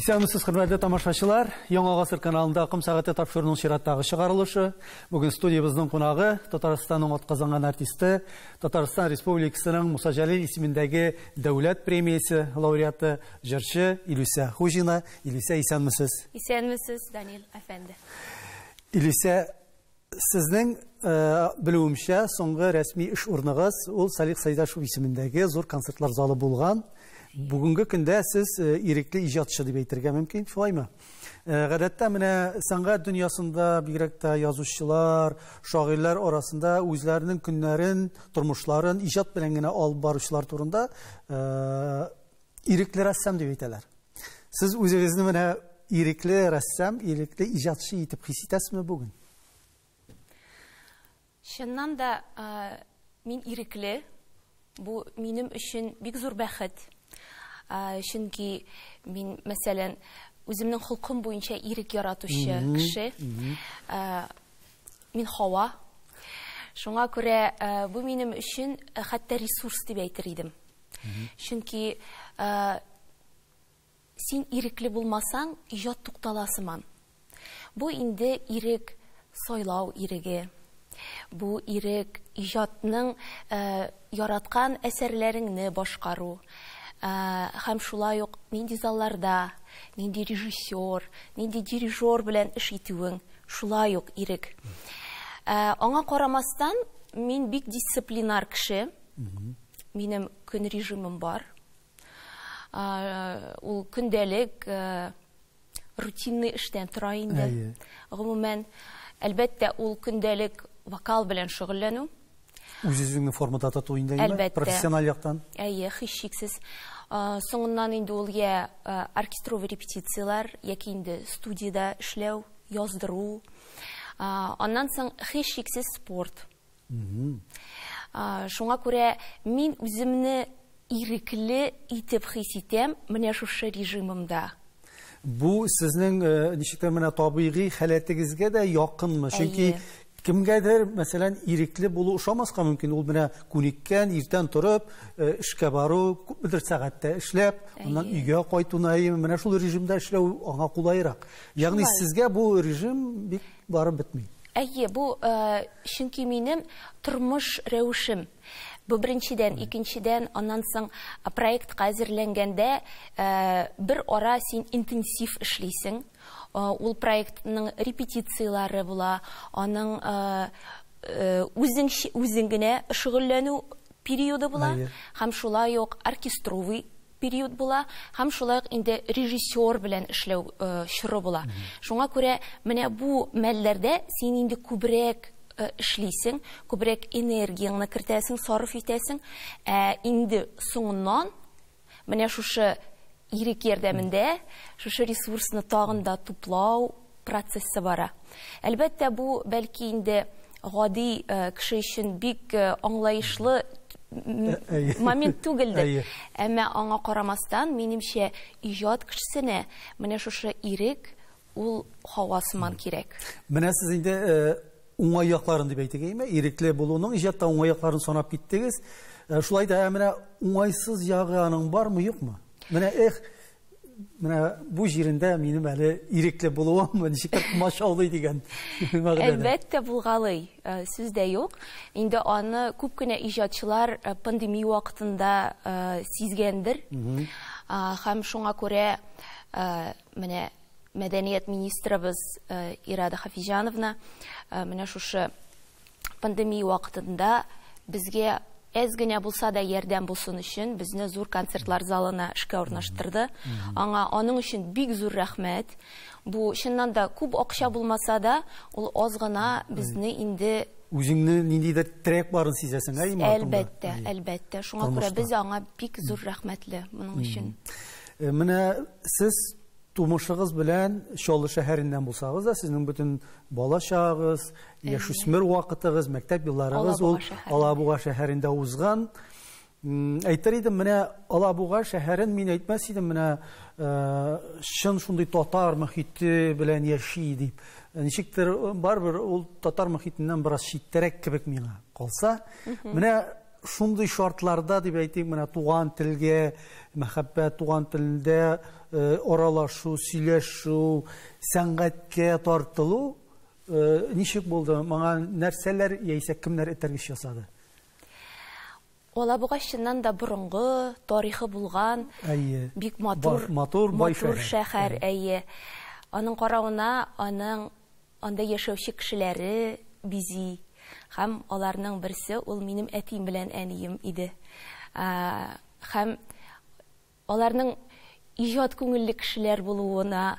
Исәнмесез, хөрмәтле тамашачылар. Яңа гасыр каналында Акым сәгате тапшыруының чираттагы чыгарылышы. Бүген студиябезнең кунагы Татарстанның атказанган артисты, Татарстан Республикасының Муса Җәлил исемендәге дәүләт премиясе лауреаты, җырчы Илүсә Хуҗина. Илүсә, исәнмесез. Исәнмесез, Данил әфәнде. Илүсә, сезнең белүемчә, соңгы рәсми эш урыныгыз ул Салих Сайдашев исемендәге зур концертлар залы булган. Бүгенге көндә сез ирекле иҗатчы дип әйтергә мөмкин, шулаймы? Гадәттә менә сәнгать дөньясында бигрәк тә язучылар, шагыйрьләр арасында үзләренең көннәрен, тормышларын иҗат белән генә алып баручылар турында ирекле рәссам дип әйтәләр. Сез үзегезне менә ирекле рәссам, ирекле иҗатчы итеп хис итәсезме бүген? Чыннан да мин ирекле. Бу минем өчен бик зур бәхет. Чөнки мин, мәсәлән, үземнең холкым буенча ирек яратучы кеше. Мин һава. Шуңа күрә бу минем өчен хәтта ресурс дип әйтер идем. Чөнки син ирекле булмасаң, иҗат туктала сыман. Бу инде ирек, сайлау иреге. Бу ирек иҗатның яраткан әсәрләреңне башкару. Һәм шулай ук нинди залларда, нинди режиссер, нинди дирижер белән эш итүең, шулай ук ирек. Аңа карамастан, мин бик дисциплинар кеше. Минем көн режимым бар. Ул көндәлек рутинный эштән тора инде. Гомумән, әлбәттә, ул көндәлек вокал белән шөгыльләнү. Үз-үзеңне формада тоту инде, әлбәттә, профессиональ яктан. Әйе, һичшиксез. Соңыннан инде ул я оркестровый репетицияләр, яки инде студияда эшләү, яздыру. Аннан соң һичшиксез спорт. Шуңа күрә мин үземне ирекле итеп хис итәм менә шушы режимымда. Бу сезнең ничектер менә табигый халәтегезгә дә якынмы? Чөнки кемгәдер, мәсәлән, ирекле булу ошамаска мөмкин. Ул менә күнеккән, иртән торып, эшкә бару, күпмедер сәгатьтә эшләп, аннан өйгә кайту, менә шул режимда эшләү аңа кулайрак. Ягъни сезгә бу режим бик барып бетми. Әйе, бу чөнки минем тормыш рәвешем. Бу беренчедән, икенчедән, аннан соң проектка әзерләнгәндә бер ара син интенсив эшлисең. Ул проектның репетицияләре була, аның үзең генә шөгыльләнү периоды була, һәм шулай ук оркестровый период була, һәм шулай ук инде режиссер белән эшләү чоры була. Шуңа күрә менә бу мәлләрдә син инде күбрәк эшлисең, күбрәк энергияңне кертәсең, сарыф итәсең. Ә инде соңыннан менә шушы ирек ярдәмендә шушы ресурсны тагын да туплау процессы бара. Әлбәттә, бу бәлки инде гади кеше өчен бик аңлаешлы момент түгелдер. Әмма аңа карамастан, минемчә, иҗат кешесенә менә шушы ирек ул һава сыман кирәк. Менә сез инде уңай якларын дип әйтик, әйме? Ирекле булуның иҗатта уңай якларын санап киттегез. Шулай да менә уңайсыз ягы аның бармы, юкмы? Менә эх, менә бу җирендә минем әле ирекле булуым ничектер комачаулый дигән мәгънәдә. Әлбәттә булгалый, сүз дә юк. Инде аны күп кенә иҗатчылар пандемия вакытында сизгәндер. Һәм шуңа күрә менә мәдәният министрыбыз Ирада Хафизяновна менә шушы пандемия вакытында безгә әз генә булса да ярдәм булсын өчен безне зур концертлар залына эшкә урнаштырды. Аңа аның өчен бик зур рәхмәт. Бу чыннан да күп акча булмаса да, ул аз гына безне инде үзеңне ниндидер терәк барын сизәсең, әйеме? Әлбәттә, әлбәттә. Шуңа күрә без аңа бик зур рәхмәтле моның өчен. Менә сез тумышыгыз белән Чаллы шәһәреннән булсагыз да, сезнең бөтен бала чагыгыз, яшүсмер вакытыгыз, мәктәп елларыгыз ул Алабуга шәһәрендә узган. Әйтер идем, менә Алабуга шәһәрен мин әйтмәс идем, менә чын шундый татар мөхите белән яши дип. Ничектер барыбер ул татар мөхитеннән бераз читтәрәк кебек миңа калса. Менә шундый шартларда дип әйтик, менә туган телгә мәхәббәт, туган телдә аралашу, сөйләшү, сәнгатькә тартылу ничек булды? Моңа нәрсәләр яисә кемнәр этәргеч ясады? Алабуга чыннан да борынгы тарихы булган, бик матур, матур, бай шәһәр, әйе. Аның каравына аның анда яшәүче кешеләре бизи. Һәм аларның берсе ул минем әтием белән әнием иде. Һәм аларның иҗат күңелле кешеләр булуына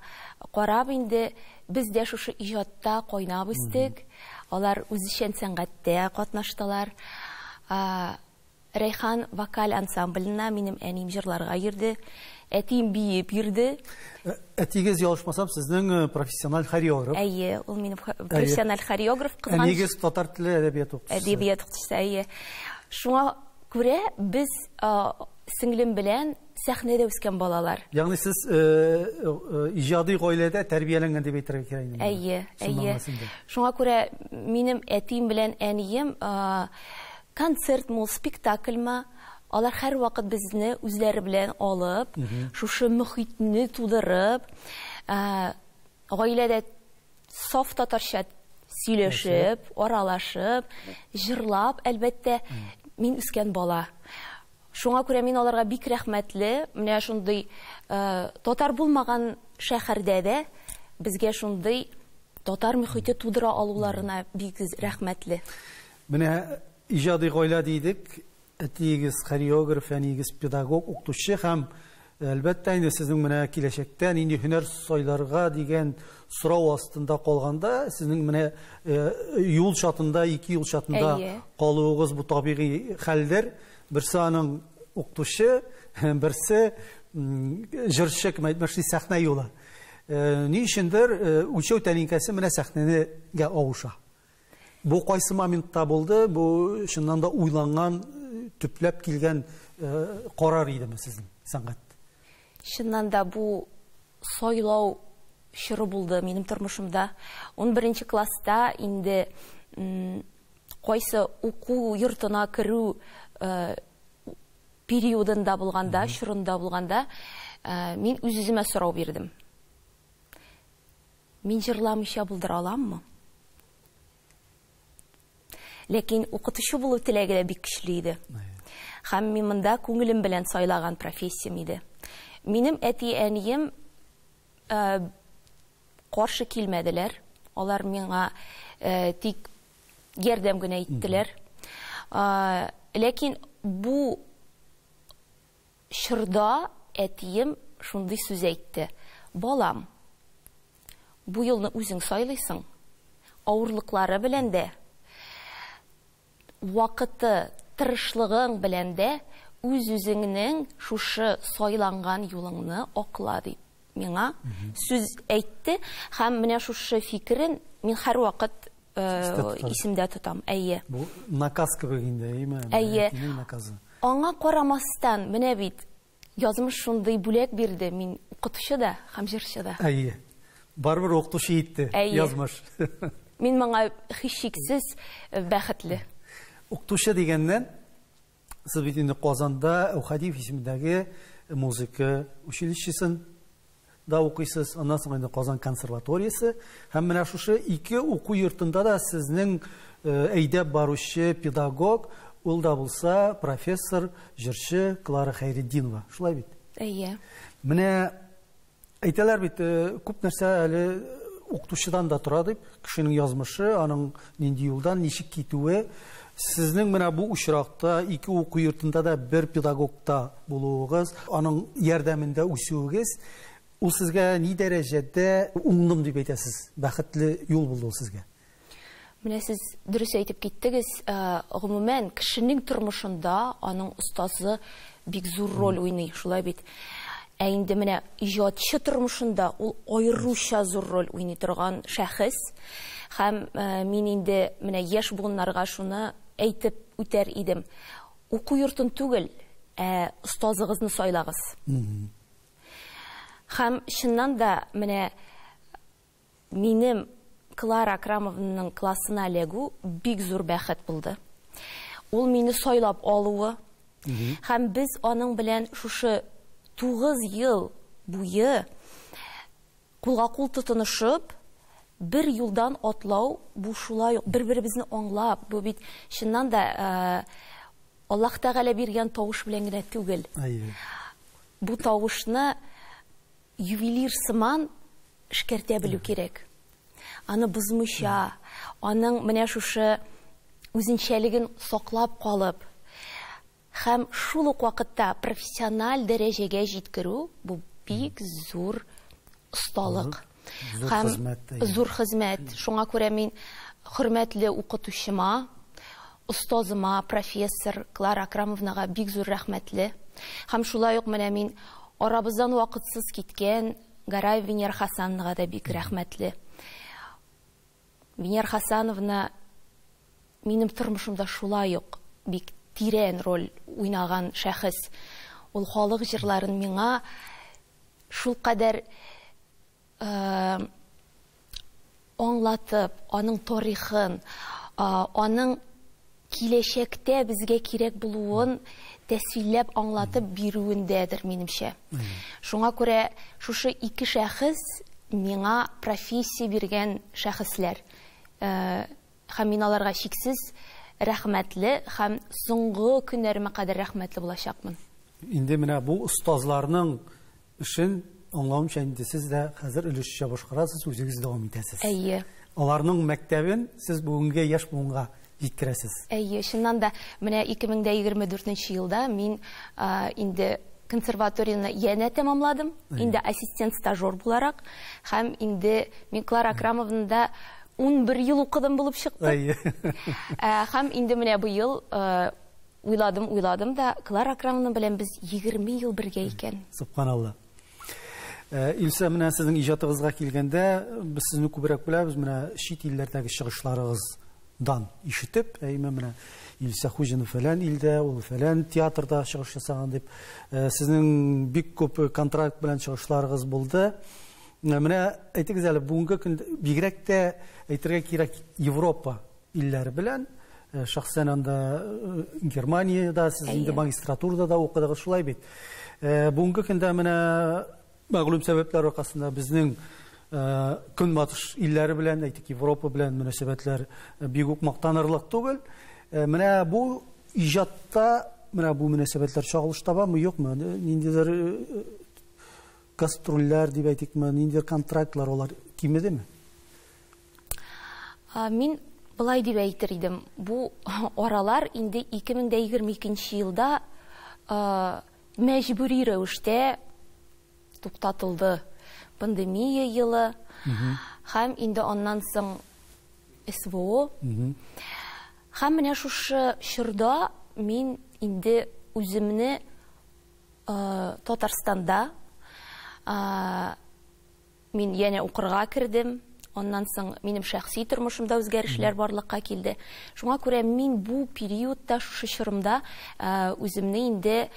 карап инде без дә шушы иҗатта кайнап үстек. Алар үзешчән сәнгатьтә катнаштылар. Рәйхан вокаль ансамбленә минем әнием җырларга йөрде, әтием биеп йөрде. Әтигез, ялгышмасам, сезнең профессиональ хореограф. Әйе, ул минем профессиональ хореограф. Әнигез татар теле әдәбият укытучысы. Әдәбият укытучысы, әйе. Шуңа күрә без сеңлем белән сәхнәдә үскән балалар. Ягъни сез иҗади гаиләдә тәрбияләнгән дип әйтергә кирәк инде. Әйе, әйе. Шуңа күрә минем әтием белән әнием концертмы, спектакльмы, алар һәрвакыт безне үзләре белән алып, шушы мөхитне тудырып, гаиләдә саф татарча сөйләшеп, аралашып, җырлап, әлбәттә, мин үскән бала. Шуңа күрә мин аларга бик рәхмәтле. Менә шундый татар булмаган шәһәрдә дә безгә шундый татар мөхите тудыра алуларына бик рәхмәтле. Менә иҗади гаилә дидек, әтиегез хореограф, әниегез педагог, укытучы һәм әлбәттә инде сезнең менә киләчәктә нинди һөнәр сайларга дигән сорау астында калганда, сезнең менә юл чатында, ике юл чатында калуыгыз бу табигый хәлдер. Берсе аның укытучы, берсе җырчы, кем әйтмешли, сәхнә юлы. Ни өчендер үлчәү тәлинкәсе менә сәхнәгә авыша. Бу кайсы моментта булды? Бу чыннан да уйланган, төпләп килгән карар идеме сезнең сәнгать? Чыннан да бу сайлау чоры булды минем тормышымда. 11 класста инде кайсы уку йортына керү периодында булганда, чорында булганда, мин үз-үземә сорау бирдем. Мин җырламыйча булдыра аламмы? Ләкин укытучы булу теләге дә бик көчле иде. Һәм мин монда күңелем белән сайлаган профессиям иде. Минем әти-әнием каршы килмәделәр. Алар миңа тик ярдәм генә иттеләр. Ләкин бу чорда әтием шундый сүз әйтте. Балам, бу юлны үзең сайлыйсың, авырлыклары белән дә, вакыты, тырышлыгың белән дә үз-үзеңнең шушы сайланган юлыңны акла дип миңа сүз әйтте. Һәм менә шушы фикерен мин һәрвакыт исемдә тотам. Әйе. Бу наказ кебек инде, әйеме? Әйе. Аңа карамастан, менә бит язмыш шундый бүләк бирде. Мин укытучы да һәм җырчы да. Әйе. Барыбер укытучы итте язмыш. Мин моңа һичшиксез бәхетле. Укытучы дигәннән, сез бит инде Казанда Әүхәдиев исемендәге музыка училищесын да укыйсыз, аннан соң инде Казан консерваториясе. Һәм менә шушы ике уку йортында да сезнең әйдәп баручы педагог, ул да булса профессор, җырчы Клара Хәйретдинова. Шулай бит? Әйе. Менә әйтәләр бит, күп нәрсә әле укытучыдан да тора дип, кешенең язмышы, аның нинди юлдан ничек китүе. Сезнең менә бу очракта ике уку йортында да бер педагогта булуыгыз, аның ярдәмендә үсүегез, ул сезгә ни дәрәҗәдә уңдым дип әйтәсез? Бәхетле юл булды ул сезгә. Менә сез дөрес әйтеп киттегез, гомумән кешенең тормышында аның остазы бик зур роль уйный, шулай бит. Ә инде менә иҗатчы тормышында ул аеруча зур роль уйный торган шәхес. Һәм мин инде менә яшь буыннарга шуны әйтеп үтәр идем. Уку йортын түгел, ә остазыгызны сайлагыз. Һәм чыннан да менә минем Клара Акрамованың классына эләгү бик зур бәхет булды. Ул мине сайлап алуы. Һәм без аның белән шушы 9 ел буе кулга кул тотынышып, бер юлдан атлау, бу шулай ук бер-беребезне аңлап, бу бит чыннан да Аллаһ Тәгалә биргән тавыш белән генә түгел. Бу тавышны ювелир сыман эшкәртә белү кирәк. Аны бозмыйча, аның менә шушы үзенчәлеген саклап калып, һәм шул ук вакытта профессиональ дәрәҗәгә җиткерү, бу бик зур осталык. Зур хезмәт. Зур хезмәт. Шуңа күрә мин хөрмәтле укытучыма, остазыма, профессор Клара Акрамовнага бик зур рәхмәтле. Һәм шулай ук менә мин арабыздан вакытсыз киткән Гараев Венера Хасановнага да бик рәхмәтле. Венера Хасановна минем тормышымда шулай ук бик тирән роль уйнаган шәхес. Ул халык җырларын миңа шулкадәр аңлатып, аның тарихын, аның киләчәктә безгә кирәк булуын тәфсилләп аңлатып бирүендәдер минемчә. Шуңа күрә шушы ике шәхес миңа профессия биргән шәхесләр. Һәм мин аларга чиксез рәхмәтле һәм соңгы көннәремә кадәр рәхмәтле булачакмын. Инде менә бу остазларның эшен аңлавымча инде сез дә хәзер өлешчә башкарасыз, үзегез дәвам итәсез. Әйе. Аларның мәктәбен сез бүгенге яшь буынга җиткерәсез. Әйе, чыннан да менә 2024 елда мин инде консерваторияне янә тәмамладым, инде ассистент стажер буларак, һәм инде мин Клара Акрамовнада 11 ел укыдым булып чыкты. Әйе. Һәм инде менә быел уйладым, уйладым да, Клара Акрамовна белән без 20 ел бергә икән. Субханалла. Илсә, менә сезнең иҗатыгызга килгәндә, без сезне күбрәк беләбез, менә чит илләрдәге чыгышларыгыздан ишетеп, әйме менә Илсә Хуҗина фәлән илдә, ул фәлән театрда чыгыш ясаган дип, сезнең бик күп контракт белән чыгышларыгыз булды. Менә әйтегез әле, бүгенге көндә бигрәк тә әйтергә кирәк Европа илләре белән, шәхсән анда Германиядә, сез инде магистратурада да укыдыгыз, шулай бит. Бүгенге көндә менә мәгълүм сәбәпләр аркасында безнең көнбатыш илләре белән, әйтик, Европа белән мөнәсәбәтләр бик үк мактанырлык түгел. Менә бу иҗатта менә бу мөнәсәбәтләр чагылыш табамы, юкмы? Ниндидер гастрольләр дип әйтикме, ниндидер контрактлар алар кимедеме? Мин былай дип әйтер идем. Бу аралар инде 2022 елда мәҗбүри рәвештә туктатылды. Пандемия елы һәм инде аннан соң СВО. Һәм менә шушы чорда мин инде үземне Татарстанда мин янә укырга кердем. Аннан соң минем шәхси тормышымда үзгәрешләр барлыкка килде. Шуңа күрә мин бу периодта, шушы чорымда үземне инде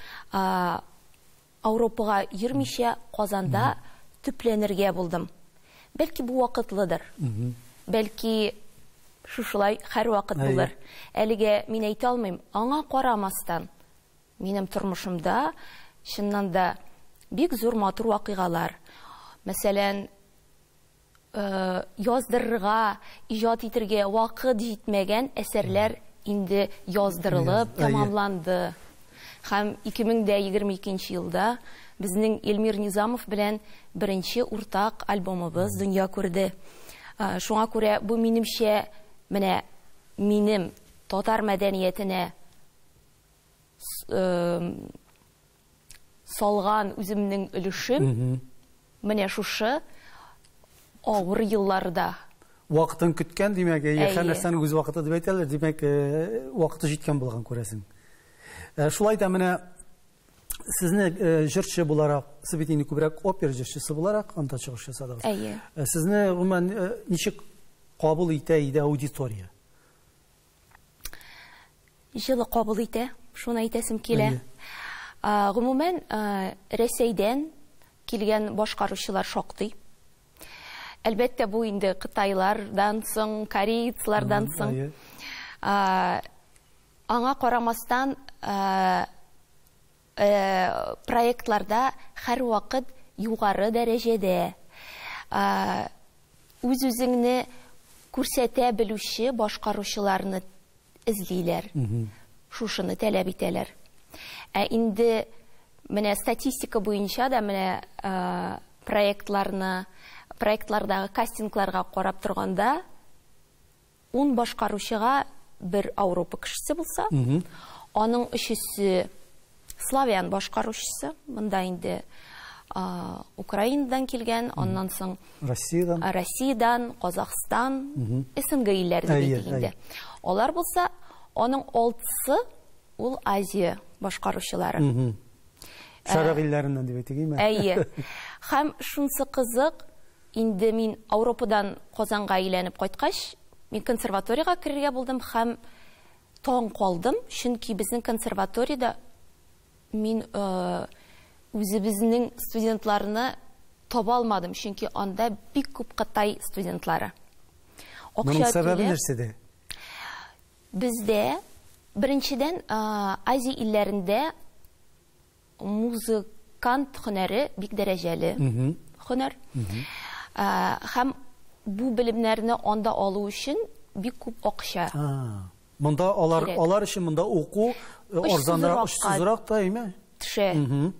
Ауропага йөрмичә Казанда төпләнергә булдым. Бәлки бу вакытлыдыр. Бәлки шушылай һәр вакыт булыр. Әлегә мин әйтә алмыйм. Аңа карамастан минем тормышымда чыннан да бик зур матур вакыйгалар. Мәсәлән, яздырырга, иҗат итергә вакыт җитмәгән әсәрләр инде яздырылып тәмамланды. Һәм 2022 елда безнең Эльмир Низамов белән беренче уртак альбомыбыз дөнья күрде. Шуңа күрә бу минемчә, менә минем татар мәдәниятенә салган үземнең өлешем менә шушы авыр елларда. Вакытын көткән, димәк, һәр нәрсәнең үз вакыты дип әйтәләр, димәк, вакыты җиткән булган күрәсең. Шулай да менә сезне җырчы буларак, сез бит инде күбрәк опера җырчысы буларак анда чыгыш ясадыгыз. Әйе. Сезне гомумән ничек кабул итә иде аудитория? Җылы кабул итә, шуны әйтәсем килә. Гомумән, Рәсәйдән килгән башкаручылар шактый. Әлбәттә, бу инде Кытайлардан соң, корейцлардан соң. Аңа карамастан, проектларда һәрвакыт югары дәрәҗәдә үз-үзеңне күрсәтә белүче башкаручыларны эзлиләр. Шушыны таләп итәләр. Ә инде менә статистика буенча да менә проектларны, проектлардагы кастингларга карап торганда, 10 башкаручыга бер Ауропа кешесе булса, аның өчесе славян башкаручысы, монда инде Украинадан килгән, аннан соң Россиядән, Россиядән, Казахстан, СНГ илләре дип әйтик инде. Алар булса, аның 6-сы ул Азия башкаручылары. Шәрык илләреннән дип әйтик, име? Әйе. Һәм шунсы кызык, инде мин Ауропадан Казанга әйләнеп кайткач, мин консерваториягә керергә булдым һәм таң калдым, чөнки безнең консерваториядә мин үзебезнең студентларны таба алмадым, чөнки анда бик күп Кытай студентлары. Моның сәбәбе нәрсәдә? Бездә беренчедән Азия илләрендә музыкант һөнәре бик дәрәҗәле һөнәр. Һәм бу белемнәрне анда алу өчен бик күп акча. Монда алар өчен монда уку арзанрак, очсызрак та, әйме? Төшә.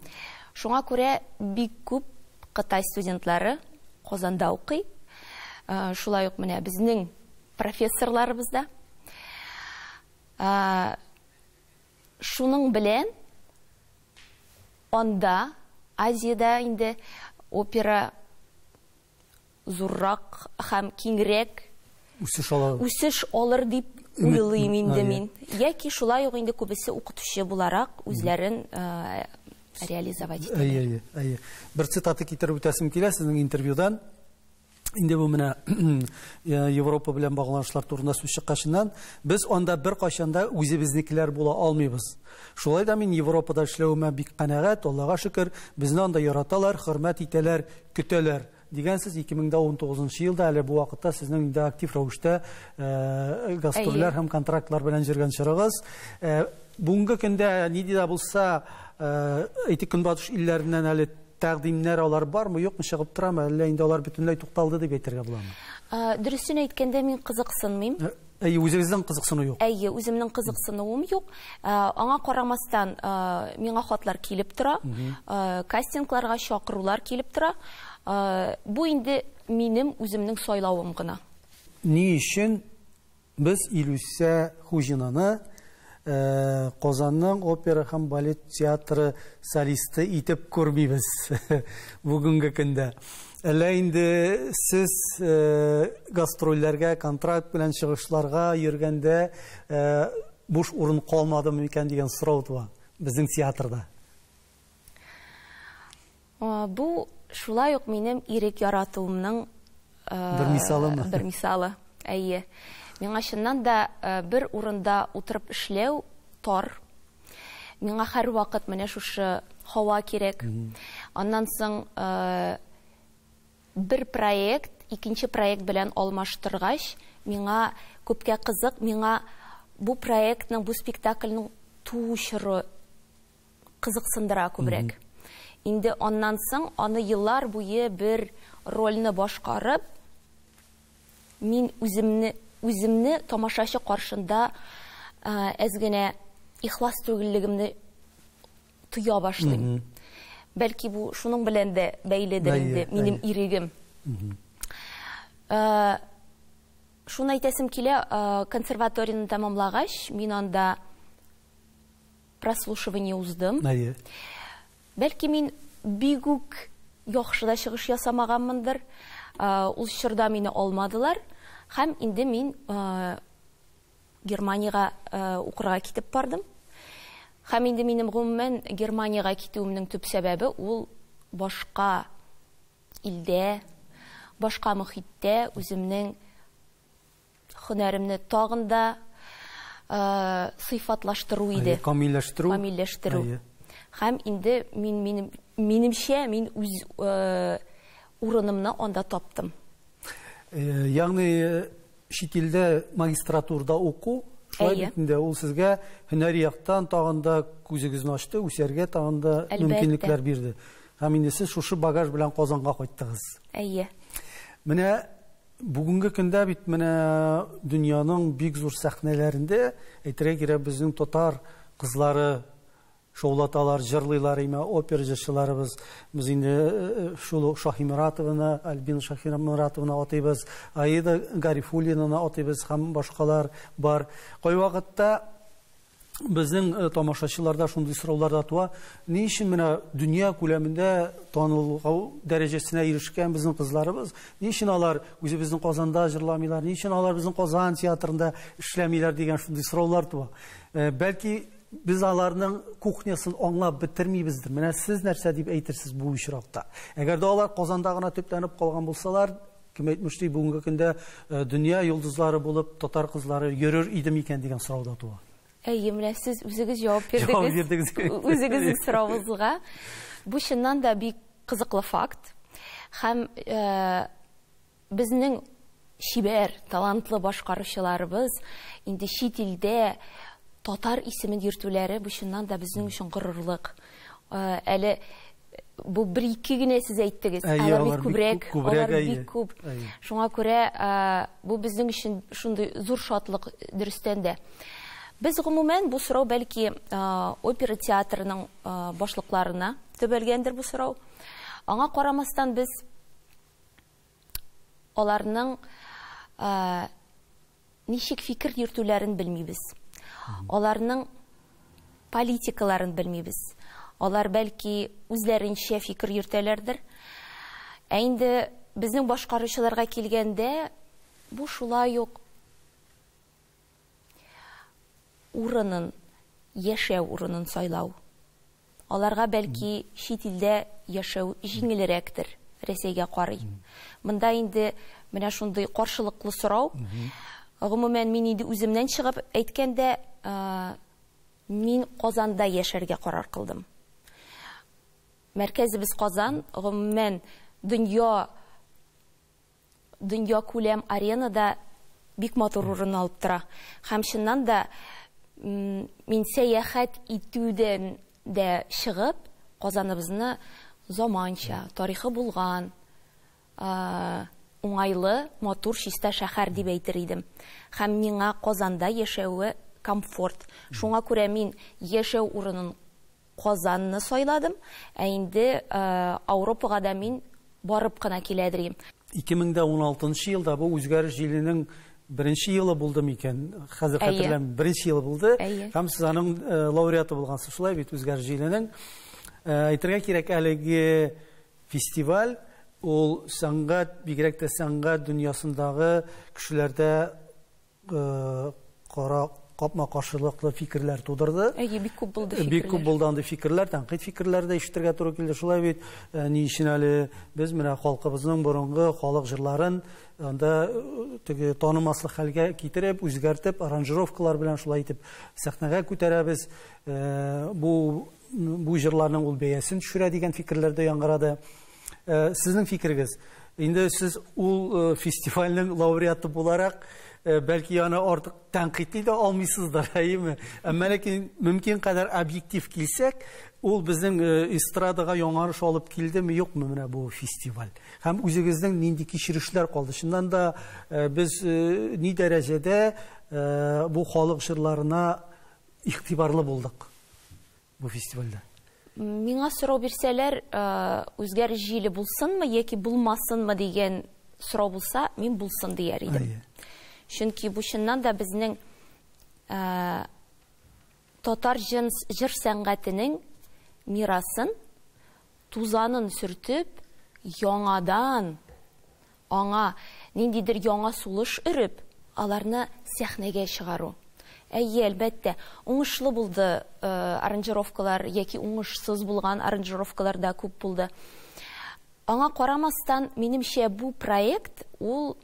Шуңа күрә бик күп Кытай студентлары Казанда укый. Шулай ук менә безнең профессорларыбыз да. Шуның белән анда Азиядә инде опера зуррак һәм киңрәк үсеш алыр дип уйлыйм инде мин. Яки шулай ук инде күбесе укытучы буларак үзләрен реализовать итәләр. Әйе, әйе. Бер цитата китереп үтәсем килә сезнең интервьюдан. Инде бу менә Европа белән багланышлар турында сүз чыккачыннан, без анда бер кайчан да үзебезнекеләр була алмыйбыз. Шулай да мин Европада эшләвемә бик канәгать, Аллага шөкер, безне анда яраталар, хөрмәт итәләр, көтәләр. Дигән сез 2019 елда, әле бу вакытта сезнең инде актив рәвештә гастрольләр һәм контрактлар белән йөргән чорыгыз. Бүгенге көндә нинди дә булса, әйтик, Көнбатыш илләреннән әле тәкъдимнәр алар бармы, юкмы, чыгып торамы, әллә инде алар бөтенләй тукталды дип әйтергә буламы? Дөресен әйткәндә, мин кызыксынмыйм. Әйе, үзегезнең кызыксыну юк. Әйе, үземнең кызыксынуым юк. Аңа карамастан, миңа хатлар килеп тора, кастингларга чакырулар килеп тора. Бу инде минем үземнең сайлавым гына. Ни өчен без Илүсә Хуҗинаны Казанның опера һәм балет театры солисты итеп күрмибез бүгенге көндә? Әллә инде сез гастрольләргә, контракт белән чыгышларга йөргәндә буш урын калмадымы икән дигән сорау туа безнең театрда? Бу шулай ук минем ирек яратуымның бер мисалымы? Бер мисалы, әйе. Миңа чыннан да бер урында утырып эшләү тар. Миңа һәрвакыт менә шушы һава кирәк. Аннан соң бер проект икенче проект белән алмаштыргач, миңа күпкә кызык, миңа бу проектның, бу спектакльнең туу чоры кызыксындыра күбрәк. Инде аннан соң аны еллар буе бер рольне башкарып, мин үземне тамашачы каршында әз генә ихлас түгеллегемне тоя башлыйм. Бәлки бу шуның белән дә бәйледер инде минем ирегем. Шуны әйтәсем килә, консерваторияне тәмамлагач, мин анда прослушивание уздым. Бәлки мин бик үк яхшы да чыгыш ясамаганмындыр. Ул чорда мине алмадылар. Һәм инде мин Германиягә укырга китеп бардым. Һәм инде минем гомумән Германиягә китүемнең төп сәбәбе ул башка илдә, башка мохиттә үземнең һөнәремне тагын да сыйфатлаштыру иде. Камилләштерү. Камилләштерү. Һәм инде мин, минемчә, мин үз урынымны анда таптым. Ягъни чит илдә магистратурада уку, Шулай бит инде, ул сезгә һөнәри яктан тагын да күзегезне ачты, үсәргә тагын да мөмкинлекләр бирде. Һәм инде сез шушы багаж белән Казанга кайттыгыз. Әйе. Менә бүгенге көндә бит менә дөньяның бик зур сәхнәләрендә, әйтергә кирәк, безнең татар кызлары шаулаталар, җырлыйлар, имә опера җырчыларыбыз. Без инде шул ук Шаһиморатованы, Альбина Шаһиморатованы атыйбыз, Аида Гарифуллинаны атыйбыз һәм башкалар бар. Кайвакытта безнең тамашачыларда шундый сораулар да туа. Ни өчен менә дөнья күләмендә танылу дәрәҗәсенә ирешкән безнең кызларыбыз? Ни өчен алар үзебезнең Казанда җырламыйлар? Ни өчен алар безнең Казан театрында эшләмиләр дигән шундый сораулар туа. Бәлки без аларның кухнясын аңлап бетермибездер. Менә сез нәрсә дип әйтерсез бу очракта? Әгәр дә алар Казанда гына төпләнеп калган булсалар, кем әйтмешли, бүгенге көндә дөнья йолдызлары булып татар кызлары йөрер иде микән дигән сорау да туа. Әйе, менә сез үзегез җавап бирдегез. Җавап бирдегез. Үзегезнең соравыгызга. Бу чыннан да бик кызыклы факт. Һәм безнең чибәр, талантлы башкаручыларыбыз инде чит илдә татар исемен йөртүләре бу чыннан да безнең өчен горурлык. Әле бу бер-ике генә сез әйттегез, алар бик күбрәк, алар бик күп. Шуңа күрә бу безнең өчен шундый зур шатлык дөрестән дә. Без гомумән бу сорау бәлки опера театрының башлыкларына төбәлгәндер бу сорау. Аңа карамастан без аларның ничек фикер йөртүләрен белмибез. Аларның политикаларын белмибез. Алар бәлки үзләренчә фикер йөртәләрдер. Ә инде безнең башкаручыларга килгәндә, бу шулай ук урынын, яшәү урынын сайлау. Аларга бәлки чит илдә яшәү җиңелрәктер, Рәсәйгә карый. Монда инде менә шундый каршылыклы сорау. Гомумән, мин инде үземнән чыгып әйткәндә, мин Казанда яшәргә карар кылдым. Мәркәзебез Казан, гомумән, дөнья күләм аренада бик матур урын алып тора. Һәм чыннан да мин сәяхәт итүдән дә чыгып, Казаныбызны заманча, тарихы булган, уңайлы, матур, чиста шәһәр дип әйтер идем. Һәм миңа Казанда яшәве комфорт. Шуңа күрә мин яшәү урынын Казанны сайладым, ә инде Ауропага да мин барып кына киләдер идем. 2016 елда бу үзгәреш җиленең беренче елы булды микән? Хәзер хәтерләмим, беренче елы булды. Һәм сез аның лауреаты булгансыз, шулай бит, үзгәреш җиленең. Әйтергә кирәк, әлеге фестиваль ул сәнгать, бигрәк тә сәнгать дөньясындагы кешеләрдә кара капма-каршылыклы фикерләр тудырды. Әйе, бик күп булды фикерләр. Бик күп булды андый фикерләр, тәнкыйть фикерләр дә ишетергә туры килде. Шулай бит, ни өчен әле без менә халкыбызның борынгы халык җырларын анда теге танымаслык хәлгә китереп, үзгәртеп, аранжировкалар белән шулай итеп сәхнәгә күтәрәбез. Бу җырларның ул бәясен төшерә дигән фикерләр дә яңгырады. Сезнең фикерегез? Инде сез ул фестивальнең лауреаты буларак, бәлки аны артык тәнкыйтьли дә алмыйсыздыр, әйеме? Әмма ләкин мөмкин кадәр объектив килсәк, ул безнең эстрадага яңарыш алып килдеме, юкмы менә бу фестиваль? Һәм үзегезнең нинди кичерешләр калды? Чыннан да без ни дәрәҗәдә бу халык җырларына игътибарлы булдык бу фестивальдә? Миңа сорау бирсәләр, үзгәреш җиле булсынмы яки булмасынмы дигән сорау булса, мин булсын дияр идем. Чөнки бу чыннан да безнең татар җыр сәнгатенең мирасын, тузанын сөртеп, яңадан аңа ниндидер яңа сулыш өреп, аларны сәхнәгә чыгару. Әйе, әлбәттә, уңышлы булды аранжировкалар яки уңышсыз булган аранжировкалар да күп булды. Аңа карамастан, минемчә, бу проект ул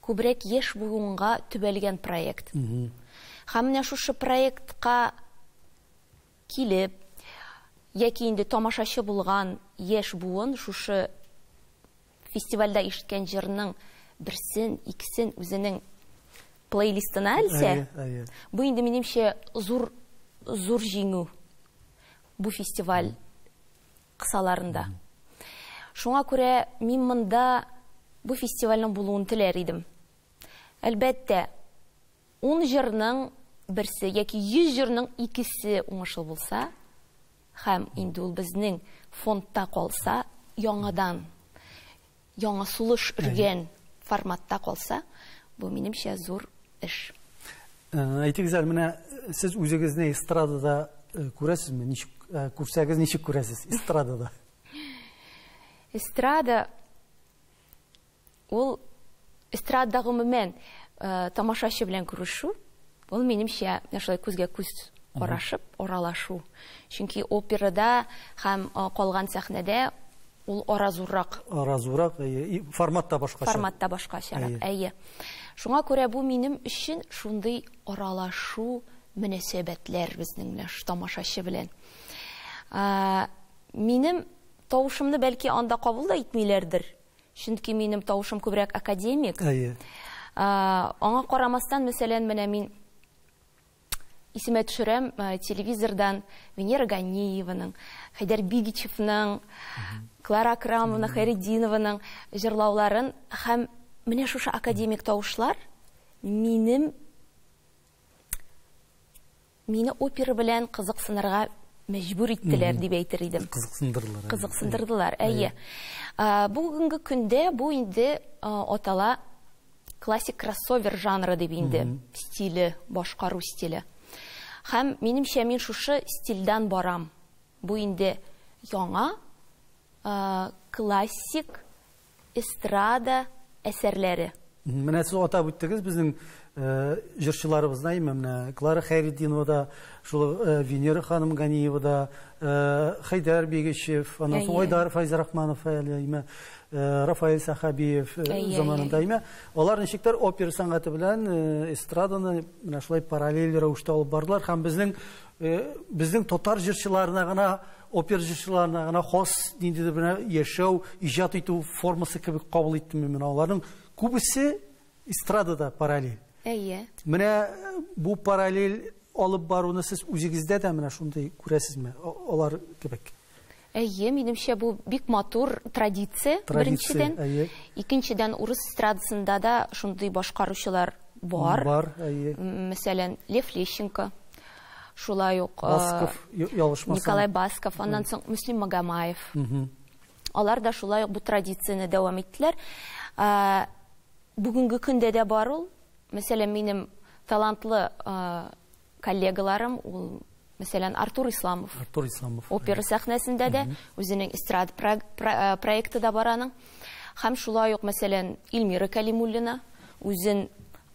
күбрәк яшь буынга төбәлгән проект. Һәм менә шушы проектка килеп, яки инде тамашачы булган яшь буын шушы фестивальдә ишеткән җырның берсен, икесен үзенең плейлистына элсә, бу инде минемчә зур зур җиңү бу фестиваль кысаларында. Шуңа күрә мин монда бу фестивальнең булуын теләр идем. Әлбәттә, 10 җырның берсе яки 100 җырның икесе уңышлы булса, һәм инде ул безнең фондта калса, яңадан яңа сулыш өргән форматта калса, бу минемчә зур эш. Әйтегез әле, менә сез үзегезне эстрадада күрәсезме? Ничек күрсәгез, ничек күрәсез эстрадада? Эстрада ул эстрада гомумән тамашачы белән күрешү, ул минемчә шулай күзгә күз карашып аралашу. Чөнки операда һәм калган сәхнәдә ул ара зуррак. Ара зуррак, формат та башкача. Формат та башкачарак, әйе. Шуңа күрә бу минем өчен шундый аралашу мөнәсәбәтләр безнең менә тамашачы белән. Минем тавышымны бәлки анда кабул да итмиләрдер. Чөнки минем тавышым күбрәк академик. Әйе. Аңа карамастан, мәсәлән, менә мин исемә төшерәм телевизордан Венера Ганиеваның, Хәйдәр Бигичевның, Клара Акрамовна Хәйретдинованың җырлауларын һәм менә шушы академик тавышлар минем мине опера белән кызыксынырга мәҗбүр иттеләр дип әйтер идем. Кызыксындырдылар. Кызыксындырдылар, әйе. Бүгенге көндә бу инде атала классик кроссовер жанры дип инде стиле, башкару стиле. Һәм минемчә мин шушы стильдән барам. Бу инде яңа классик эстрада әсәрләре. Менә сез атап үттегез безнең җырчыларыбызны, әйме, менә Клара Хәйретдинова да, шул Венера ханым Ганиева да, Хәйдәр Бигичев, аннан соң Айдар Фәйзрахманов әле, әйме, Рафаэль Сахабиев заманында, әйме. Алар ничектер опера сәнгате белән эстраданы менә шулай параллель рәвештә алып бардылар һәм безнең безнең татар җырчыларына гына, опера җырчыларына гына хас ниндидер менә яшәү, иҗат итү формасы кебек кабул иттем мин аларның. Күбесе эстрадада параллель. Әйе. Менә бу параллель алып баруны сез үзегездә дә менә шундый күрәсезме? Алар кебек. Әйе, минемчә бу бик матур традиция, беренчедән. Икенчедән, урыс эстрадасында да шундый башкаручылар бар. Бар, әйе. Мәсәлән, Лев Лещенко, шулай ук Басков, ялгышмасам. Николай Басков, аннан соң Мөслим Магомаев. Алар да шулай ук бу традицияне дәвам иттеләр. Бүгенге көндә дә бар ул. Мәсәлән, минем талантлы коллегаларым, ул, мәсәлән, Артур Исламов. Артур Исламов. Опера сәхнәсендә дә үзенең эстрада проекты да бар аның. Һәм шулай ук, мәсәлән, Эльмира Калимуллина үзен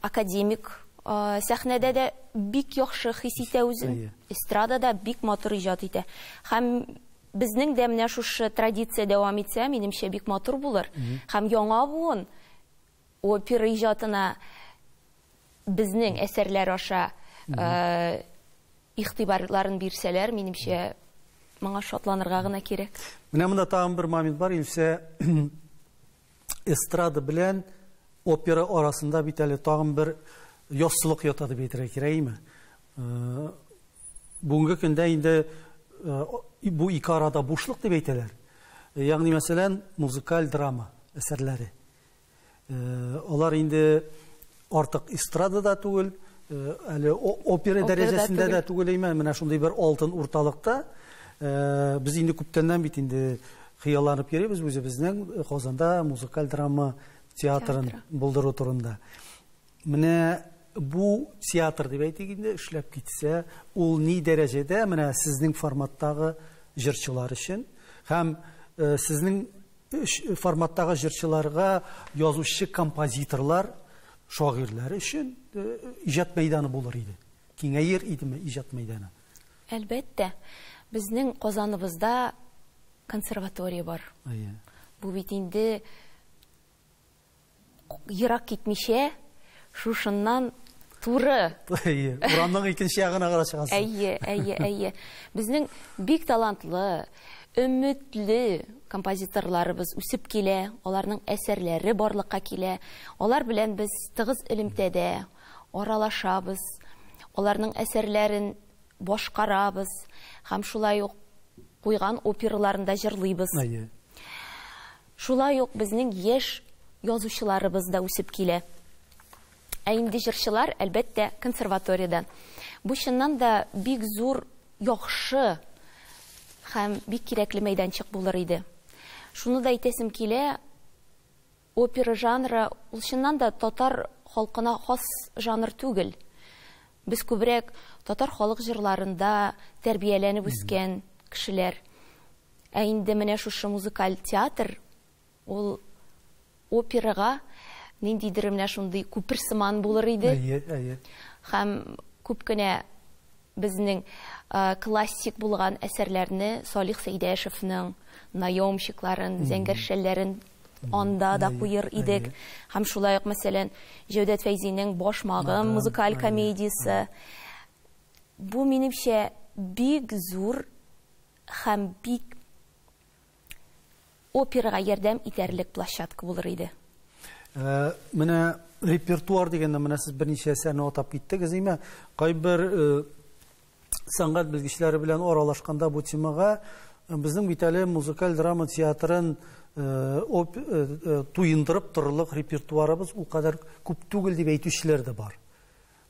академик сәхнәдә дә бик яхшы хис итә үзен. Эстрадада бик матур иҗат итә. Һәм безнең дә менә шушы традиция дәвам итсә, минемчә бик матур булыр. Һәм яңа буын опера иҗатына безнең әсәрләр аша игътибарларын бирсәләр, минемчә, моңа шатланырга гына кирәк. Менә монда тагын бер момент бар, Илсә, эстрада белән опера арасында бит әле тагын бер яссылык ята дип әйтергә кирәкме? Бүгенге көндә инде бу ике арада бушлык дип әйтәләр. Ягъни, мәсәлән, музыкаль драма әсәрләре. Алар инде артык эстрадада түгел, әле опера дәрәҗәсендә дә түгел, әйме, менә шундый бер алтын урталыкта. Без инде күптәннән бит инде хыялланып йөрибез үзебезнең Казанда музыкаль драма театрын булдыру турында. Менә бу театр дип әйтик инде эшләп китсә, ул ни дәрәҗәдә менә сезнең форматтагы җырчылар өчен һәм сезнең форматтагы җырчыларга язучы композиторлар, шагыйрьләр өчен иҗат мәйданы булыр иде. Киңәер идеме иҗат мәйданы? Әлбәттә, безнең Казаныбызда консерватория бар. Бу бит инде ерак китмичә, шушыннан туры. Әйе, урамның икенче ягына гына чыгасың. Әйе, әйе, әйе. Безнең бик талантлы, өметле композиторларыбыз үсеп килә, аларның әсәрләре барлыкка килә. Алар белән без тыгыз элемтәдә, аралашабыз, аларның әсәрләрен башкарабыз һәм шулай ук куйган операларында җырлыйбыз. Шулай ук безнең яшь язучыларыбыз да үсеп килә. Ә инде җырчылар, әлбәттә, консерваториядан. Бу чыннан да бик зур, яхшы һәм бик кирәкле мәйданчык булыр иде. Шуны да әйтәсем килә, опера жанры ул чыннан да татар халкына хас жанр түгел. Без күбрәк татар халык җырларында тәрбияләнеп үскән кешеләр. Ә инде менә шушы музыкаль театр ул операга ниндидер менә шундый күпер сыман булыр иде. Әйе, әйе. Һәм күп кенә безнең классик булган әсәрләрне Салих Сәйдәшевның наемщикларын, зәңгәр шәлләрен анда да куер идек. Һәм шулай ук, мәсәлән, Җәүдәт Фәйзинең Башмагым музыкаль комедиясе. Бу минемчә бик зур һәм бик операга ярдәм итәрлек площадка булыр иде. Менә репертуар дигәндә менә сез берничә әсәрне атап киттегез, әйме? Кайбер сәнгать белгечләре белән аралашканда бу темага безнең бит әле музыкаль драма театрын туендырып торырлык репертуарыбыз ул кадәр күп түгел дип әйтүчеләр дә бар.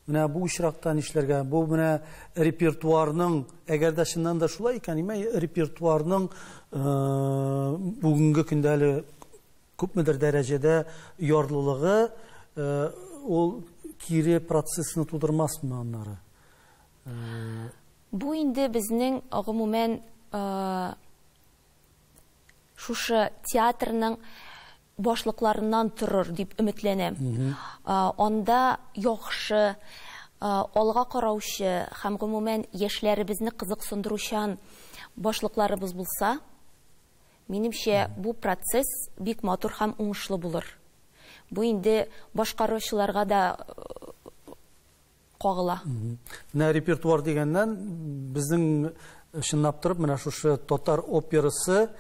Менә бу очракта нишләргә? Бу менә репертуарның, әгәр дә чыннан да шулай икән, әйме, репертуарның бүгенге көндә әле күпмедер дәрәҗәдә ярлылыгы ул кире процессны тудырмасмы аннары? Бу инде безнең гомумән шушы театрның башлыкларыннан торыр дип өметләнәм. Анда яхшы, алга караучы һәм гомумән яшьләребезне кызыксындыручан башлыкларыбыз булса, минемчә, бу процесс бик матур һәм уңышлы булыр. Бу инде башкаручыларга да кагыла. Менә репертуар дигәннән, безнең чынлап торып менә шушы татар операсы,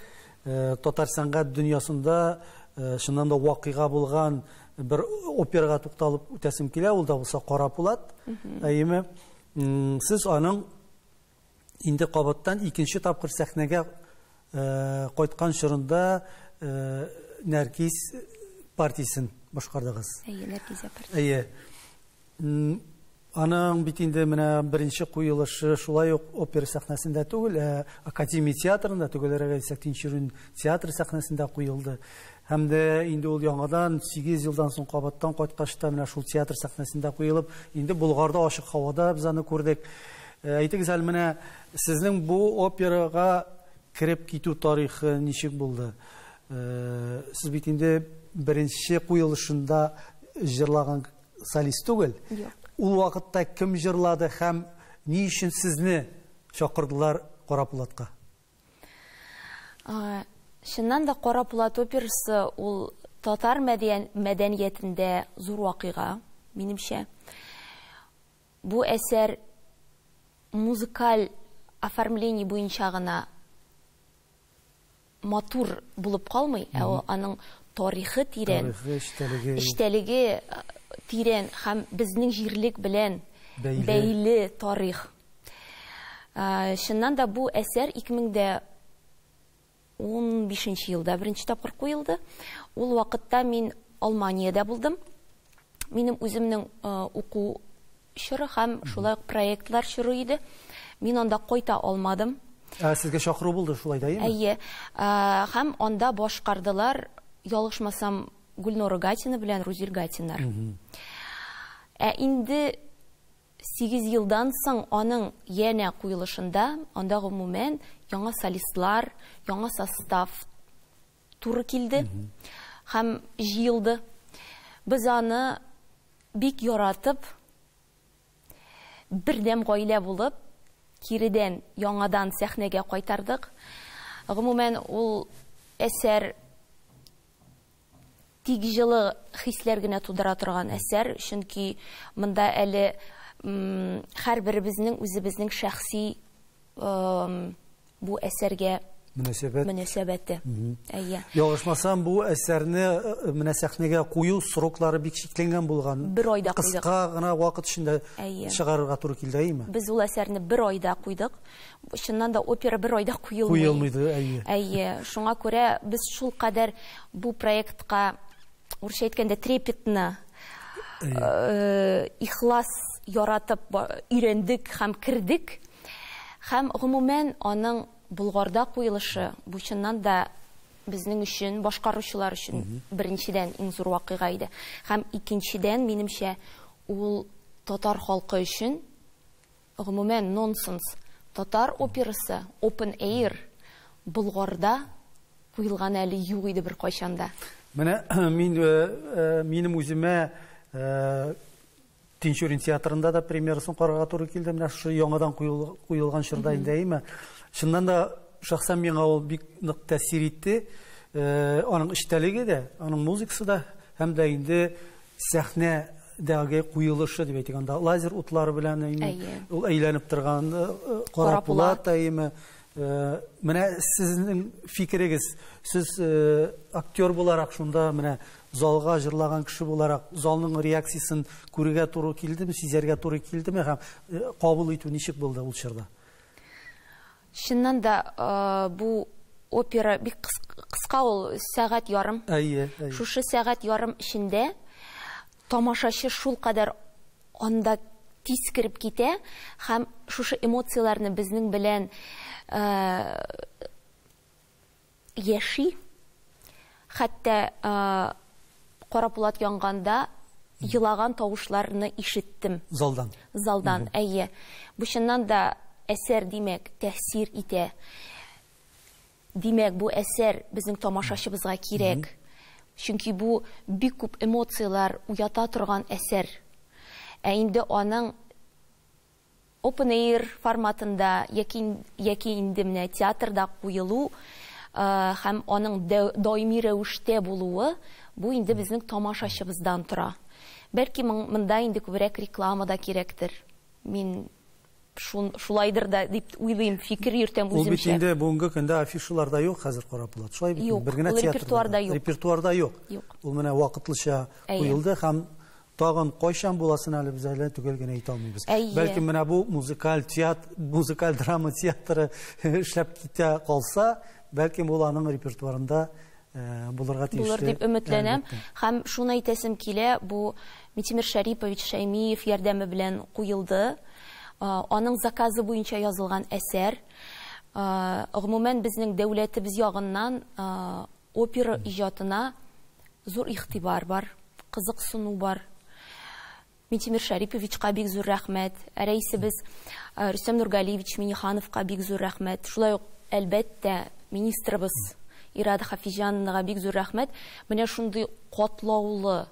татар сәнгать дөньясында чыннан да вакыйга булган бер операга тукталып үтәсем килә, ул да булса Кара Пулат. Әйеме? Сез аның инде кабаттан икенче тапкыр сәхнәгә кайткан чорында Нәркиз партиясен башкардыгыз. Әйе, Нәркизә партиясе. Әйе. Аның бит инде менә беренче куелышы шулай ук опера сәхнәсендә түгел, ә академия театрында, төгәлрәк әйтсәк, Тинчурин театры сәхнәсендә куелды. Һәм дә инде ул яңадан 8 елдан соң кабаттан кайткач та менә шул театр сәхнәсендә куелып, инде Болгарда ачык һавада без аны күрдек. Әйтегез әле, менә сезнең бу операга кереп китү тарихы ничек булды? Сез бит инде беренче куелышында җырлаган солист түгел. Ул вакытта кем җырлады һәм ни өчен сезне чакырдылар Кара Пулатка? Чыннан да Кара Пулат операсы ул татар мәдәниятендә зур вакыйга, минемчә. Бу әсәр музыкаль оформление буенча гына матур булып калмый, ә аның тарихы тирән, эчтәлеге тирән һәм безнең җирлек белән бәйле тарих. Чыннан да бу әсәр 2015 елда беренче тапкыр куелды. Ул вакытта мин Алманиядә булдым. Минем үземнең уку чоры һәм шулай ук проектлар чоры иде. Мин анда кайта алмадым. Сезгә чакыру булды шулай да, әйеме? Әйе. Һәм анда башкардылар, ялгышмасам, Гульнора Гатина белән Рузил Гатиннар. Ә инде 8 елдан соң аның янә куелышында, анда гомумән яңа солистлар, яңа состав туры килде һәм җыелды. Без аны бик яратып, бердәм гаилә булып, киредән яңадан сәхнәгә кайтардык. Гомумән, ул әсәр тик җылы хисләр генә тудыра торган әсәр, чөнки монда әле һәрберебезнең үзебезнең шәхси бу әсәргә Мөнәсәбәт. Мөнәсәбәте. Әйе. Ялгышмасам, бу әсәрне менә сәхнәгә кую сроклары бик чикләнгән булган. Бер айда куйдык. Кыска гына вакыт эчендә чыгарырга туры килде, әйеме? Без ул әсәрне бер айда куйдык. Чыннан да опера бер айда куелмый. Куелмый, әйе. Әйе. Шуңа күрә без шул кадәр бу проектка, урысча әйткәндә, трепетно, ихлас яратып өйрәндек һәм кердек. Һәм гомумән аның Болгарда куелышы бу чыннан да безнең өчен, башкаручылар өчен беренчедән иң зур вакыйга иде. Һәм икенчедән, минемчә, ул татар халкы өчен гомумән нонсенс. Татар операсы open air Болгарда куелган әле юк иде бер кайчан да. Менә мин минем үземә Тинчурин театрында да премьерасын карарга туры килде. Менә шушы яңадан куелган чорда инде, әйеме? Чыннан да шәхсән миңа ул бик нык тәэсир итте. Аның эчтәлеге дә, аның музыкасы да һәм дә инде сәхнәдәге куелышы дип әйтик, анда лазер утлары белән, әйеме? Ул әйләнеп торган кара пулат, әйеме? Менә сезнең фикерегез, сез актер буларак шунда менә залга җырлаган кеше буларак, залның реакциясен күрергә туры килдеме, сизәргә туры килдеме һәм кабул итү ничек булды ул чорда? Чыннан да бу опера бик кыска, ул сәгать ярым. Әйе, әйе. Шушы сәгать ярым эчендә тамашачы шул кадәр анда тиз кереп китә һәм шушы эмоцияләрне безнең белән яши. Хәтта кара пулат янганда елаган тавышларны ишеттем. Залдан. Залдан, әйе. Бу чыннан да әсәр, димәк, тәэсир итә. Димәк, бу әсәр безнең тамашачыбызга кирәк. Чөнки бу бик күп эмоцияләр уята торган әсәр. Ә инде аның open air форматында яки инде менә театрда куелу һәм аның даими рәвештә булуы бу инде безнең тамашачыбыздан тора. Бәлки монда инде күбрәк реклама да кирәктер. Мин шулайдыр да дип уйлыйм, фикер йөртәм Ул бит үземчә. инде бүгенге көндә афишаларда юк хәзер кара пулат. Шулай бит, Юк, бер генә ул театрда. репертуарда юк. Репертуарда юк. Юк. Ул менә вакытлыча куелды һәм тагын кайчан буласын әле без әле төгәл генә әйтә алмыйбыз. Бәлки менә бу музыкаль театр, музыкаль драма театры эшләп китә калса, бәлки бу аның репертуарында булырга тиешле. Булыр дип өметләнәм. Һәм шуны әйтәсем килә, бу Митимир Шарипович Шәймиев ярдәме белән куелды. Аның заказы буенча язылган әсәр. Гомумән безнең дәүләтебез ягыннан опера иҗатына зур игътибар бар, кызыксыну бар. Митимир Шариповичка бик зур рәхмәт, рәисебез Рөстәм Нургалиевич Минихановка бик зур рәхмәт. Шулай ук, әлбәттә, министрыбыз Ирада Хафизяновнага бик зур рәхмәт. Менә шундый катлаулы,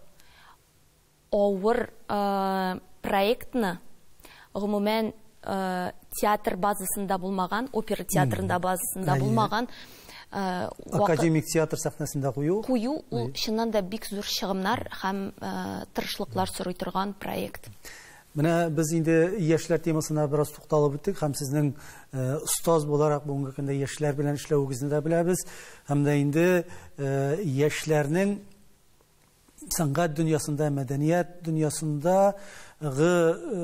авыр проектны, гомумән, театр базасында булмаган, опера театрында базасында булмаган, академик театр сәхнәсендә кую. Кую ул чыннан да бик зур чыгымнар һәм тырышлыклар сорый торган проект. Менә без инде яшьләр темасына бераз тукталып үттек һәм сезнең остаз буларак бүгенге көндә яшьләр белән эшләвегезне дә беләбез. Һәм дә инде яшьләрнең сәнгать дөньясында, мәдәният дөньясындагы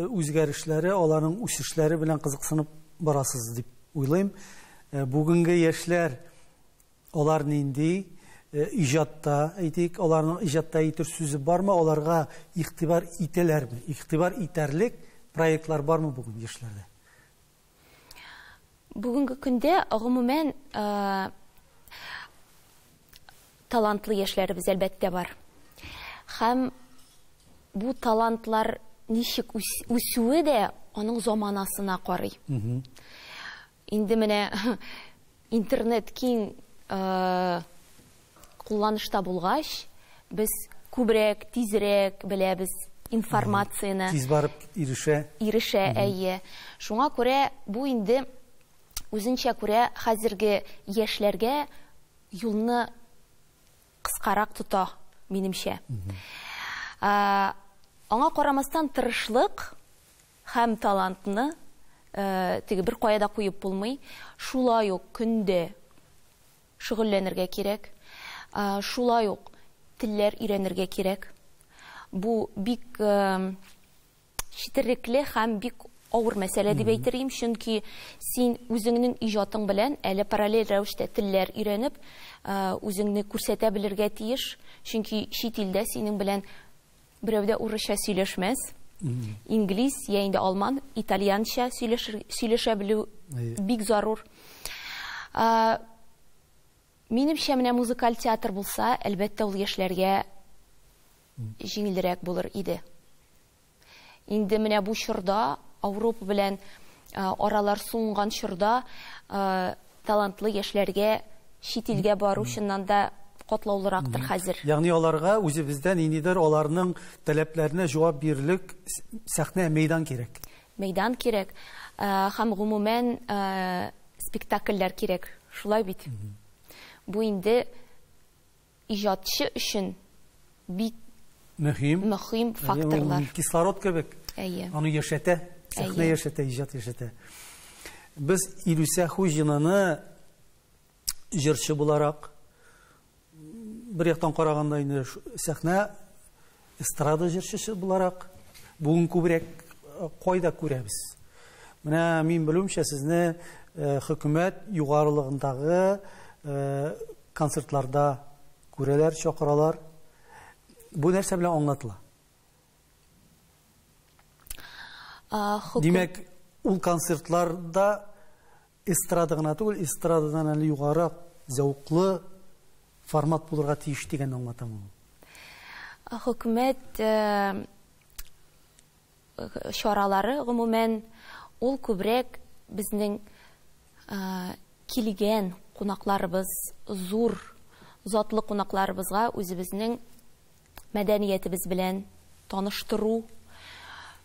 үзгәрешләре, аларның үсешләре белән кызыксынып барасыз дип уйлыйм. Бүгенге яшьләр алар нинди иҗатта, әйтик, аларның иҗатта әйтер сүзе бармы, аларга игътибар итәләрме? Игътибар итәрлек проектлар бармы бүген яшьләрдә? Бүгенге көндә гомумән талантлы яшьләребез әлбәттә бар. Һәм бу талантлар ничек үсүе дә аның заманасына карый. Инде менә интернет киң кулланышта булгач, без күбрәк, тизрәк беләбез информацияне. Тиз барып ирешә. Ирешә, әйе. Шуңа күрә бу инде үзенчә күрә хәзерге яшьләргә юлны кыскарак тота, минемчә. Аңа карамастан тырышлык һәм талантны теге бер кая да куеп булмый. Шулай ук көндә шөгыльләнергә кирәк. Шулай ук телләр өйрәнергә кирәк. Бу бик четерекле һәм бик авыр мәсьәлә дип әйтер идем, чөнки син үзеңнең иҗатың белән әле параллель рәвештә телләр өйрәнеп, үзеңне күрсәтә белергә тиеш, чөнки чит илдә синең белән берәү дә урысча сөйләшмәс. Инглиз я инде алман, итальянча сөйләшә белү бик зарур. Минемчә, менә музыкаль театр булса, әлбәттә, ул яшьләргә җиңелрәк булыр иде. Инде менә бу чорда, Ауропа белән аралар суынган чорда, талантлы яшьләргә чит илгә бару чыннан да катлаулырактыр хәзер. Ягъни аларга үзебездә ниндидер аларның таләпләренә җавап бирерлек сәхнә, мәйдан кирәк. Мәйдан кирәк һәм гомумән спектакльләр кирәк. Шулай бит. Бу инде иҗатчы өчен бик мөһим, мөһим факторлар. Кислород кебек. Әйе. Аны яшәтә, сәхнә яшәтә, иҗат яшәтә. Без Илүсә Хуҗинаны җырчы буларак бер яктан караганда инде сәхнә эстрада җырчысы буларак бүген күбрәк кайда күрәбез? Менә мин белүемчә, сезне хөкүмәт югарылыгындагы концертларда күрәләр, чакыралар. Бу нәрсә белән аңлатыла? Димәк, ул концертларда эстрада гына түгел, эстрададан әле югарырак, зәвыклы формат булырга тиеш дигәнне аңлатам ул. Хөкүмәт чаралары гомумән ул күбрәк безнең килгән кунакларыбыз, зур затлы кунакларыбызга үзебезнең мәдәниятебез белән таныштыру,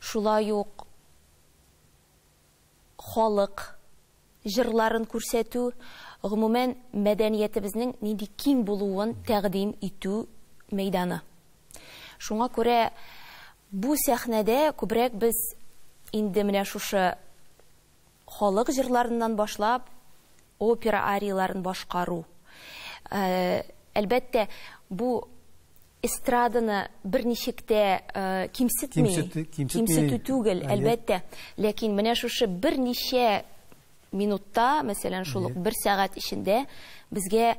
шулай ук халык җырларын күрсәтү, гомумән мәдәниятебезнең нинди киң булуын тәкъдим итү мәйданы. Шуңа күрә бу сәхнәдә күбрәк без инде менә шушы халык җырларыннан башлап опера арияларын башкару. Әлбәттә, бу эстраданы берничек тә кимсетми, кимсетү түгел, әлбәттә. Ләкин менә шушы берничә минутта, мәсәлән, шул ук бер сәгать эчендә безгә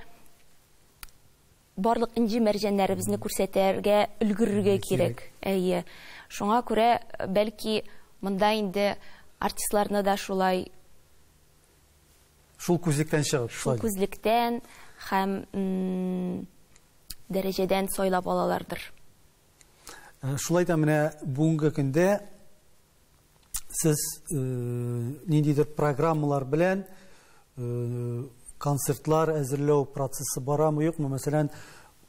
барлык инҗе мәрҗәннәребезне күрсәтергә өлгерергә кирәк. Әйе. Шуңа күрә бәлки монда инде артистларны да шулай шул күзлектән чыгып, шул күзлектән һәм дәрәҗәдән сайлап алалардыр. Шулай да менә бүгенге көндә сез ниндидер программалар белән концертлар әзерләү процессы барамы, юкмы? Мәсәлән,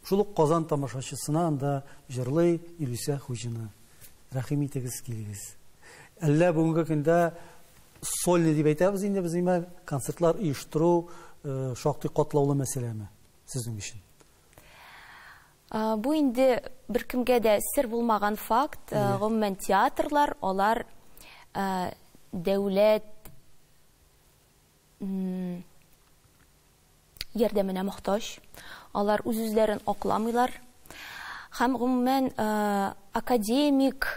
шул ук Казан тамашачысына анда җырлый Илүсә Хуҗина. Рәхим итегез, килегез. Әллә бүгенге көндә сольный дип әйтәбез инде без, имә концертлар оештыру шактый катлаулы мәсьәләме сезнең өчен? Бу инде беркемгә дә сер булмаган факт. Гомумән театрлар, алар дәүләт ярдәменә мохтаҗ. Алар үз-үзләрен акламыйлар. Һәм гомумән академик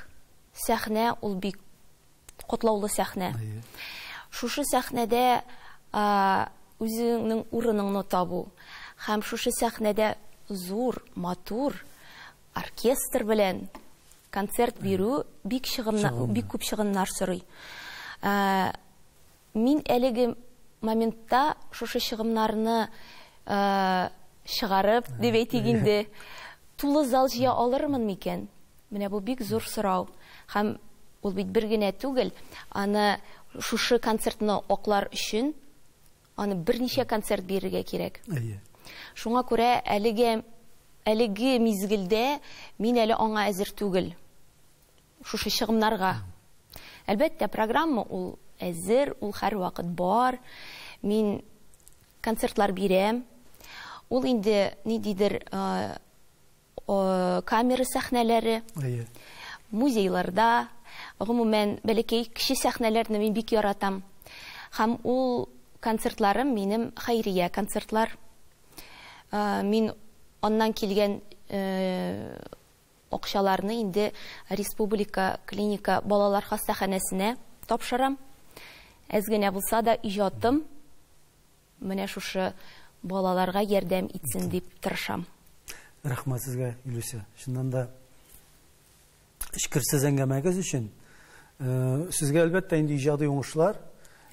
сәхнә ул бик катлаулы сәхнә. Шушы сәхнәдә үзеңнең урыныңны табу һәм шушы сәхнәдә зур, матур оркестр белән концерт бирү бик чыгымна, бик күп чыгымнар сорый. Мин әлеге моментта шушы чыгымнарны чыгарып, дип әйтик инде, тулы зал җыя алырмын микән? Менә бу бик зур сорау. Һәм ул бит бер генә түгел, аны шушы концертны аклар өчен аны берничә концерт бирергә кирәк. Шуңа күрә әлеге мизгелдә мин әле аңа әзер түгел. Шушы чыгымнарга. Әлбәттә, программа ул әзер, ул һәрвакыт бар. Мин концертлар бирәм. Ул инде ниндидер камера сәхнәләре, музейларда, гомумән бәләкәй кече сәхнәләрне мин бик яратам. Һәм ул концертларым минем хәйрия концертлар. Мин аннан килгән акчаларны инде республика клиника балалар хастаханәсенә тапшырам. Әз генә булса да иҗатым менә шушы балаларга ярдәм итсен дип тырышам. Рәхмәт сезгә, Илүсә. Чыннан да эчкерсез әңгәмәгез өчен. Сезгә әлбәттә инде иҗади уңышлар.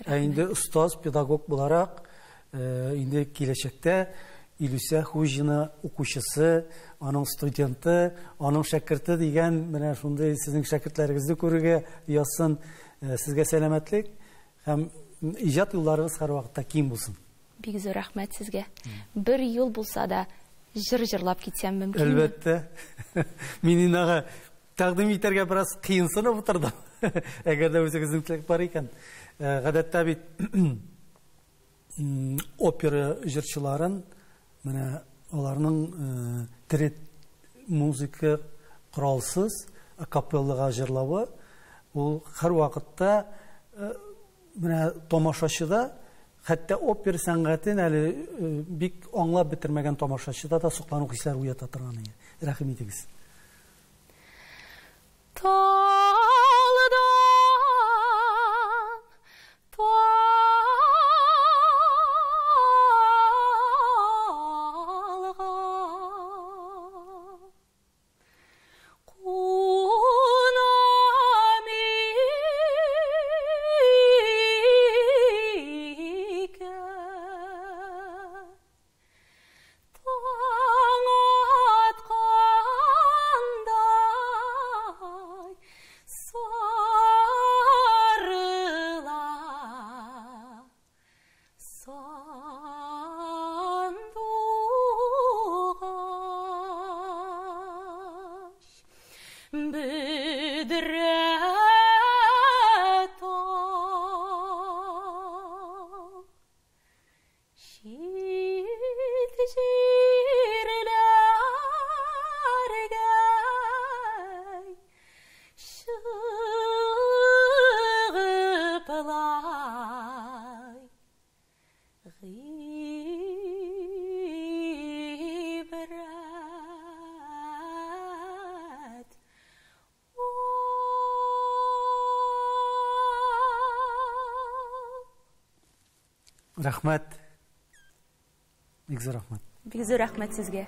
Ә инде остаз, педагог буларак, инде киләчәктә Илүсә Хуҗина укучысы, аның студенты, аның шәкерте дигән менә шундый сезнең шәкертләрегезне күрергә язсын. Сезгә сәламәтлек һәм иҗат юлларыгыз һәрвакытта киң булсын. Бик зур рәхмәт сезгә. Бер юл булса да җыр җырлап китсәм мөмкинме? Әлбәттә. Мин инде тәкъдим итәргә бераз кыенсынып утырдым. Әгәр дә үзегезнең теләк бар икән. Гадәттә бит опера җырчыларын менә аларның тере музыка коралсыз акапеллага җырлавы ул һәрвакытта менә тамашачыда, хәтта опера сәнгатен әле бик аңлап бетермәгән тамашачыда да соклану хисләре уята торган. Рәхим итегез. Талдан талга кунам икән, таң аткандай сарыла сандугач, бөдрә тал чит җирләргә чыгыплай гыйбрәт. Рәхмәт. Бик зур рәхмәт. Бик зур рәхмәт сезгә.